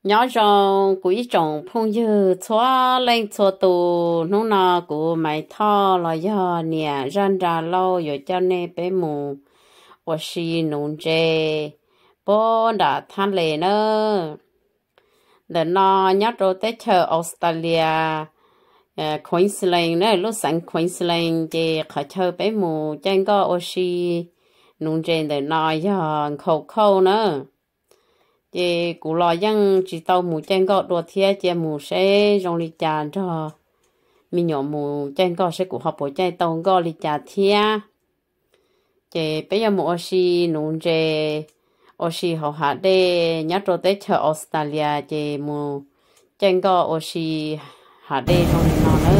Nyob zoo kuv ib tsoom phooj ywg txhua leej txhua tus, hnub no kuv Maiv Thoj los yog niam zaj nra lauj yuav coj nej peb mus ua si nuv ntses puag nram Thab Les nawb. Ntawm no nyob rau teb chaws Australia, Queensland na, lub xeev Queensland, ces qhov chaw peb mus caij nkoj ua si nuv ntses ntawm no yog Gold Coast na. Ces kuv los yeej tsis tau mus caij nkoj dua thiab, cia mus seb zoo li cas nrog me nyuam mus caij nkoj seb kuv ho puas caij tau nkoj li cas thiab. Ces peb yuav mus ua si nuv ntses, ua si hauv hav dej nyob rau teb chaws Australia, ces mus caij nkoj ua si hav dej zoo li no na.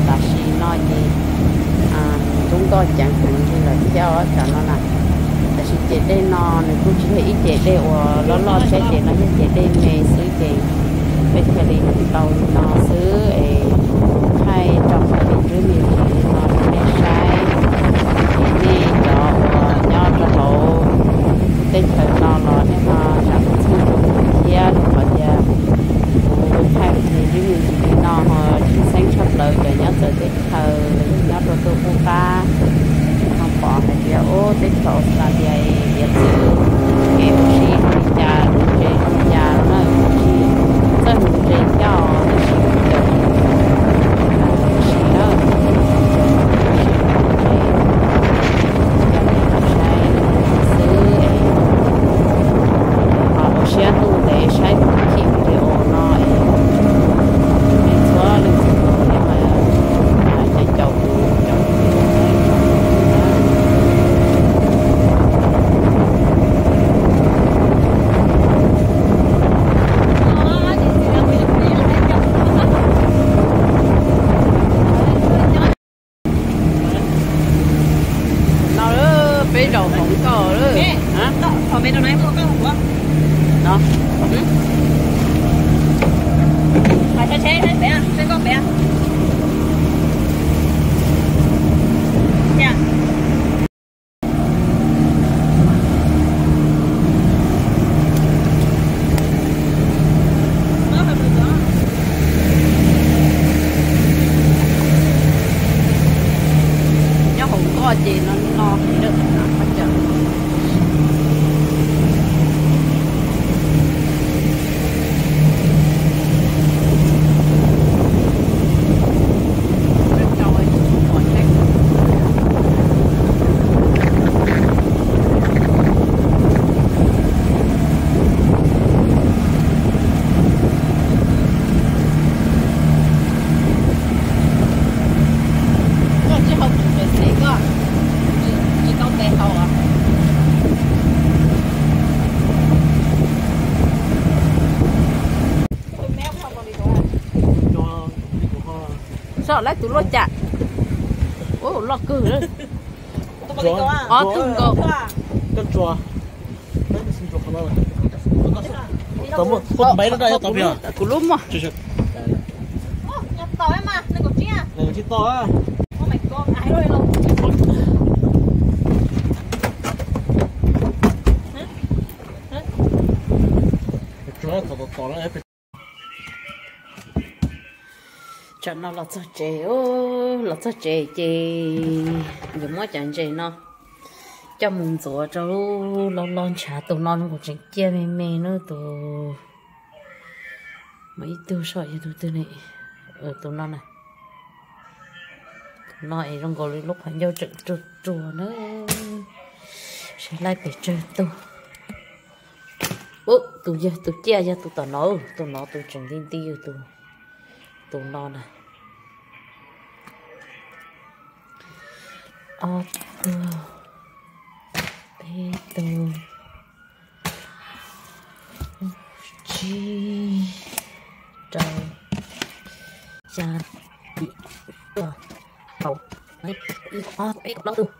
Tam sim no ces lub nkoj ceev heev li lawm thiab os tam no na. Tam sim ces dej no nws kuj tsis yog ib ces dej uas loj loj thiab, ces no yog ces dej me xwb, ces peb thiaj li mus tau li no xwb es kuv thaij tso qhov me ntsis li no rau nej saib. Ces nej cov uas nyob rau hauv teb chaws no los nej ho zam lub txim rau kuv thiab, rau qhov tias kuv thaij me ntsis li no ho tsis xeeb tshaj plaws cov nyob txawv teb chaws los yog nyob rau tuj qub qab ho pom hais tias ub teb chaws Australia tiav txwv kev ua si zoo li cas, nuv ntses zoo li cas no na. Kuv tsis txawj nuv ntses thiab os, tab sis kuv caum ua si na. Coj nej los saib xwb es ho ua siab ntuj ntev saib kuv clip video no es nej txhua leej txhua tus caum caum kuv cov no. Peb zaum hauv nkoj lawm. No. Nyob hauv nkoj ces no no heev lawm, qhov chaw. Koj tsis hau tus pem xev koj, tsis tau tes hau os. Saib lawv tus luaj cam. Ua loj kawg. Ob tug nkaus. Kuv lub muag. Tsam no los txog tsev, los txog tsev ces yuav muab cov ntses no coj mus ntxuav rau lub los los ntshav. Tus no nws tseem ciaj me me na, tus mas ib tug saib yog tus twg ne. Tus no na, tus no es zoo nkaus li lub qhov ncauj tseem ruag ruag na. Saib laij pes tsawg tug. Ub, tus yog tus ciaj yog tus tom no, tus no tus tseem nti nti tus, tus no na. Ob tug, peb tug, tsib, rau, xya, yim, cuaj, kaum, ib, ob, peb, plaub tug.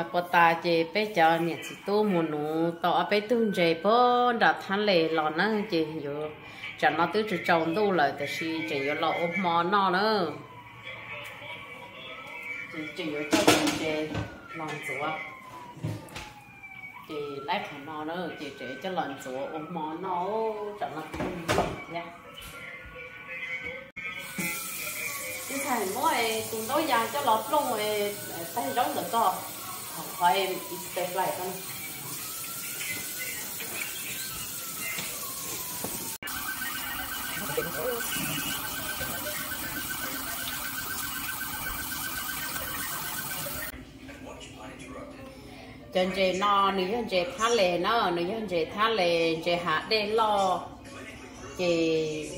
Puas tas ces peb cov niam txiv tub mus nuv tau ob peb tug ntses puag nram thab les los na, ces yuav, tsam no twb tsaus tsaus ntuj lawm tab sis tseem yuav los ua hmo noj na. Tseem yuav coj tus ntses los ntxuav. Ces laib qhov no na ces tseem coj los ntxuav ua hmo noj, tsam no thiab. Ntxhais muab tus ntaub yas coj los plooj tag zaub ntawm koj, qhov ntawm ko. Cov ntses no nws yog ntses thab les na, nws yog ntses thab les, ntses hav dej loj. Ces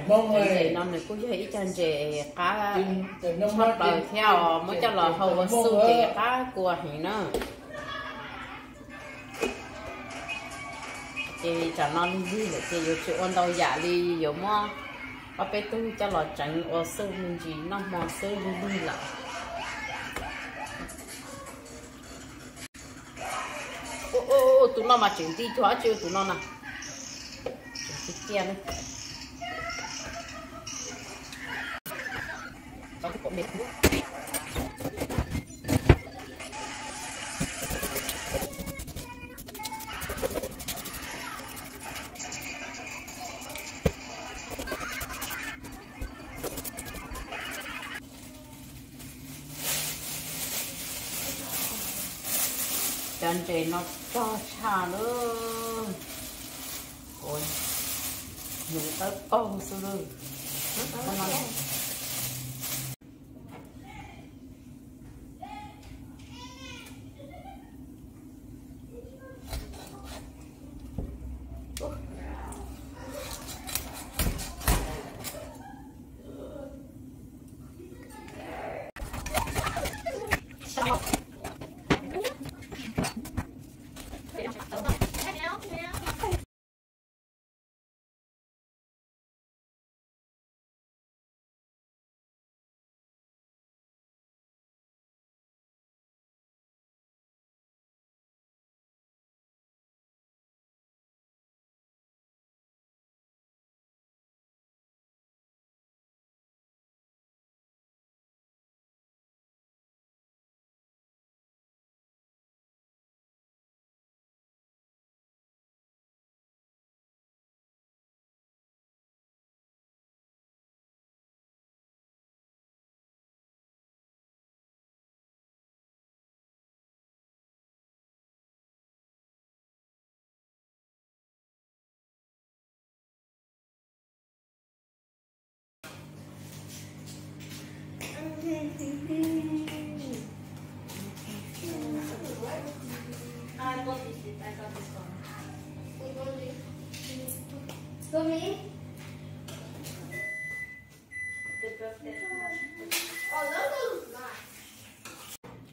cov ntses no nws kuj yog ib co ntses qab tshaj plaws thiab os, muab coj los hau ua xub ces qab kua heev na. Ces tsam no lig lig lawm ces yuav tsis ua ntau yam li, yuav muab ob peb tug coj los tseev ua xub me ntsis noj hmo xwb, lig lig lawm. Tus no mas tseem nti cuag dab tsi tus no na. Tseem tiag tiag na. Cov ntses no tsog tshaj lawm. Nws tawb paug xwb lawm.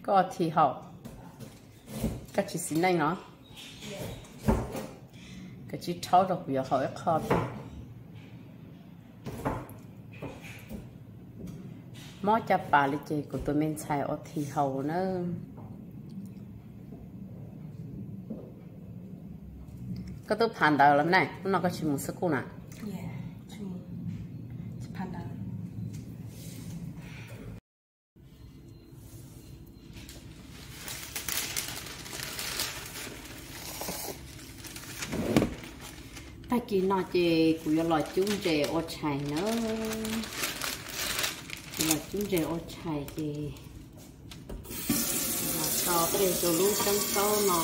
Koj thi haum, koj tsis xis neej no, koj tsis rhaub rau kuv yuav haus ib qho. Mob caj pas li ces kuv tus me ntxhais ua thi haus na. Koj twb phav ntawv los ne, hnub no koj tsis mus xwb kuj na? Tag kis no ces kuv yuav los cub ntses ua tshais na. Kuv los cub ntses ua tshais ces los tso peg rau lub xeeb kaub no.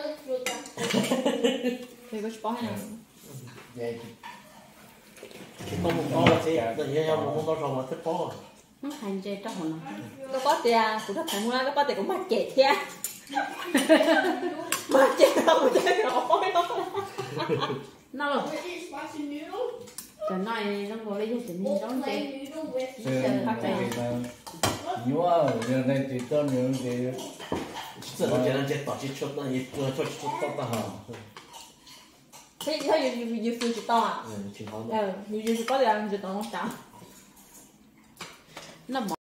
Koj tsis paub hais na. Tsis paub mus ntaub xwb, yog mus ntaub zog mas thiaj paub. Hais ntse rau hauv no. Koj paub tias kuv rau thaiv mus na, koj paub tias kuv mag cem thiab. Mag cem rau kuv thiab, kuv paub no. No los. Cov no zoo nkaus li yog cov niag ntaub ntse. Nyuaj, yog nej tsis txawj nws ces tsis txawj nws ces no ces tom tsis tshua tau, tshua tsis tshua tau tag hos. Thiab yus yus tsis tau, yus yus tsis paub tias nws tsis tau no cas. Noj mov.